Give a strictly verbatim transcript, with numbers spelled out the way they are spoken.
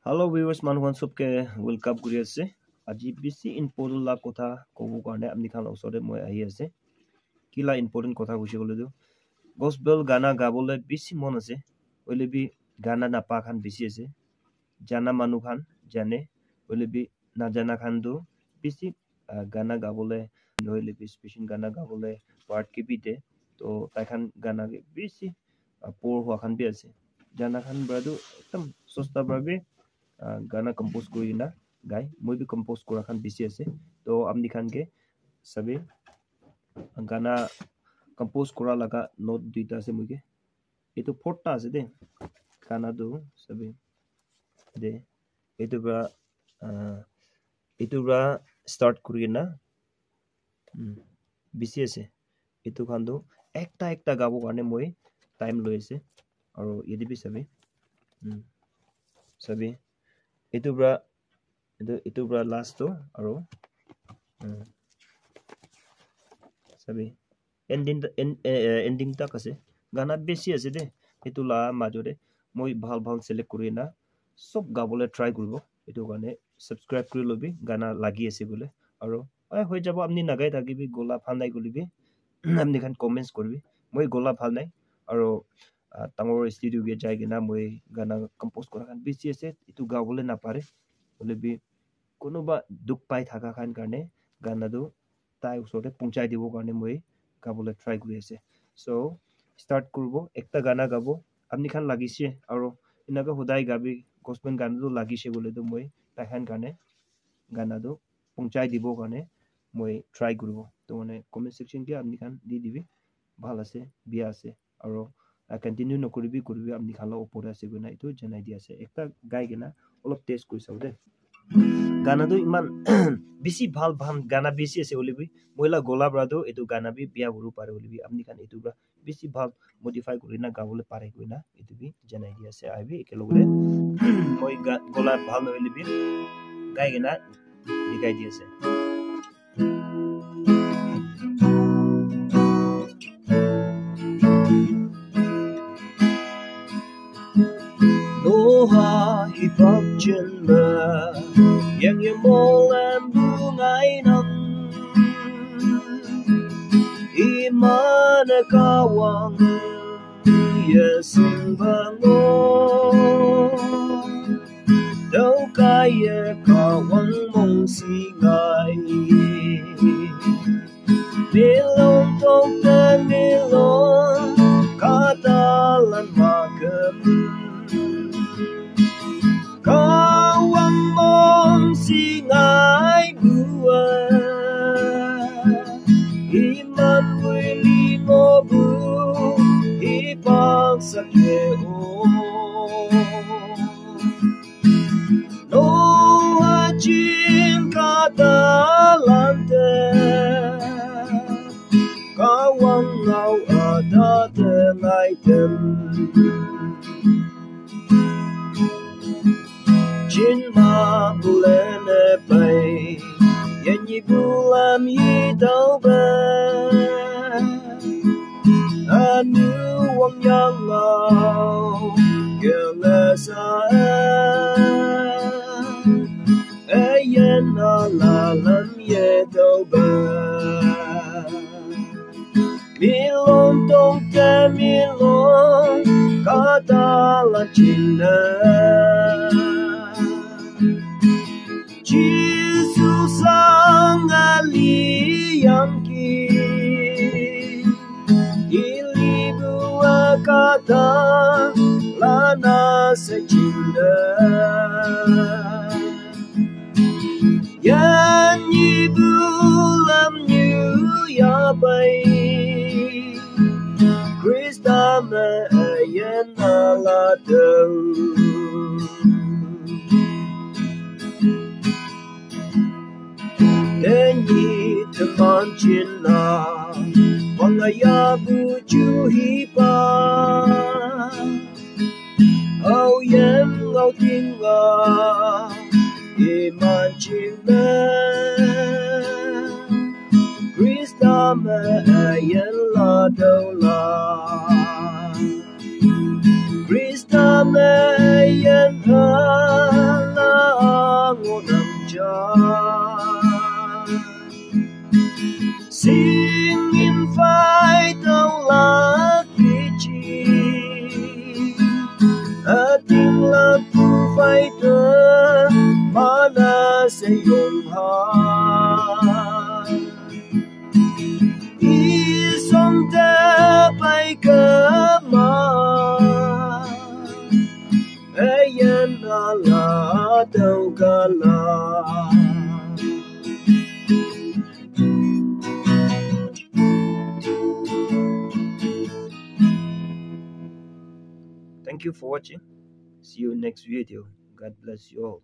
Hello viewers, manu khan sob ke welcome kuri ase. Aji bishi important la kotha kobo karne apni khan la osor te moi ahi ase. Ki la important kotha hoise koile tu, gospel gana gabole bishi mon ase. Hoile bi gana napa khan bishi ase. Jana manu khan jane, hoile bi najana khan tu bishi, ah, gana gabole, nohoile bi special gana gabole part ke bi de. To tai khan gana ke bishi, ah, poor hua khan bi ase. Jana khan para tu ekdam sosta para bi, ah, gana compose kuri na gai. Moi bi compose kura khan bishi ase. To apni khan ke sabi, gana compose kura laga note duita ase moi ke. Etu phota ase de. Gana tu sabi de. Etu para, ah, etu para start kuri na, hmm, bishi ase. Etu khan tu ekta ekta gabo karne moi time loi ase. Aro yate bi sabi. Hmm. Sabi. Etu para, etu, etu para last tu aro, hmm, sabi. Ending ta-, en-, eh, eh, ending tak ase. Gana bishi ase de. Etu la majo de moi bhal bhal select kuri na sob gabole try kuribo. Etu karne subscribe kuri lobi, gana lagi ase bole. Aro, ai, hoi jabo, apni nagai thaki bi, gola bhal nai koile bi, apni khan comments kuribi. Moi gola bhal nai. Aro, ah, dangor studio ke jai kena moi gana compose kura khan bishi ase. Etu gabole napare. Hoile bi, kunuba dukh pai thaka khan karne gana tu tai usor te punchai dibo karne moi gabole try kuri ase. So, start kuribo, ekta gana gabo, apni khan lagise, aro enaka hodai gabi, gospel gana tu lagise koile tu moi tai khan karne gana tu punchai dibo karne moi try kuribo. To mane comment section ke apni khan di dibi, bhal ase, bia ase, aro, ah, continue nokuribi, kuribi, apni khan la opor te ase koina etu janai di ase. Ekta gai kena olop test kuri sabo de. Gana tu iman bishi bhal bhal gana bishi ase hoile bi, moi la gola para tu etu gana bi bia huru pare hoile bi, apni khan etu para bishi bhal modify kuri na gabole pare koina etu bi janai di ase. Ahibi ekelogote moi ga-, gola bhal nohoile bi gai kena dikhai di ase. Noha hibak chen ma, yang yang molam bungai nam. Iman kawang ya sing bango. Dau kaya kawang mong singai. Milong tong te milong katalan makan. Kawang mong singai bua. Iman wili mobu ipang sakye o. Noa chin katalante kawang ngau ada tengai tem. Chin ma bulene pai, yenyi bulam yi tau ba. Anu wang yang ngau, yang asa. Ayen ala lam ye tau ba. Milong tong te milong kata la chin na. Jisu sang ali yang ki. Ili bua kata la na se chin na. Yan yi bulam yu ya bai. Krista me ayen ala dau. Enyi teman chin na, wang aya bu ju hi pa. Au yem ngau ting nga, iman ching me. Krista me ayen la dau la. Krista me ayen ha. Thank you for watching. See you next video. God bless you all.